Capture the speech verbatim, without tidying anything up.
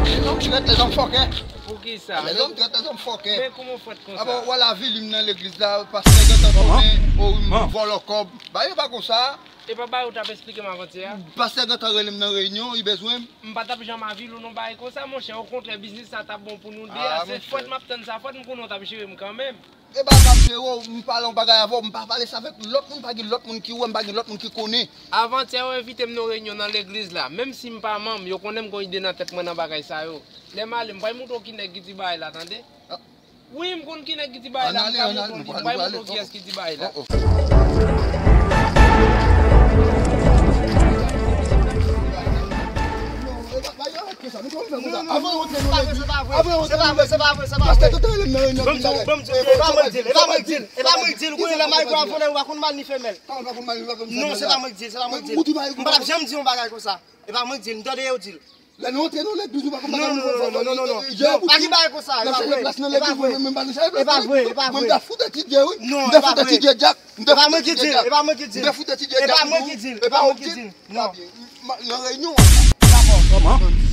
Lèzòm trèt lèzòm fòkè. Poukisa? Lèzòm trèt lèzòm fòkè. Men kòman w fèt konsa? Abo, wè lavi li m nan legliz la, pastè gentan konnen, o, m vòlò kòb. Ba yo pa konsa. E pa ba yo t ap esplike m avantyè a? Pastè gentan rele m nan reyinyon, li bezwen m. M pa t ap janm avili w nan bagay konsa, monchè. Okontrè, biznis sa t ap bon pou nou de a. Se fwèt m ap tann sa, fwèt m konnen w t ap jere m kanmenm. E bagay m ap jere w, m pale yon bagay avè w, m pa pale sa avèk lòt moun, pa gen lòt moun ki wè m, pa gen lòt moun ki konnen. Avantyè, yo envite m nan reyinyon nan legliz la. Menm si m pa manm, yo konnen m gon ide nan tèt mwen nan bagay sa yo. Lè m ale, m pral montre w ki nèg ki di bagay la, tande? Wi, m konn ki nèg ki di bagay la, m ka montre w li, m pral montre w kiyès ki di bagay la. Avan yo antre nan legliz, avan yo antre nan legliz, pastè te rele m nan reyinyon. Ban m di w, ban m di w, e pa mwen k di l, e pa mwen k di l, e pa mwen k di l. Kounye a la, mari kou ap vole, ou pa konn mal ni femèl. Non, se pa mwen k di l, se pa mwen k di l. M pa t ap janm di yon bagay konsa. E pa mwen k di l, m tande yo di l. Lè nou antre nan legliz, nou pa konn bagay nou fè. Non, non, non, non, non. Pa gen bagay konsa, e pa vre. E pa vre, e pa vre. Mwen, m ta fout etidye, wi. Non, e pa vre. M ta fout etidye Jack. E pa mwen ki di l, e pa mwen ki di l. M ta fout etidye Jack. E pa mwen ki di l, e pa mwen ki di l. Non. Nan reyinyon an. Dakò. Kòman?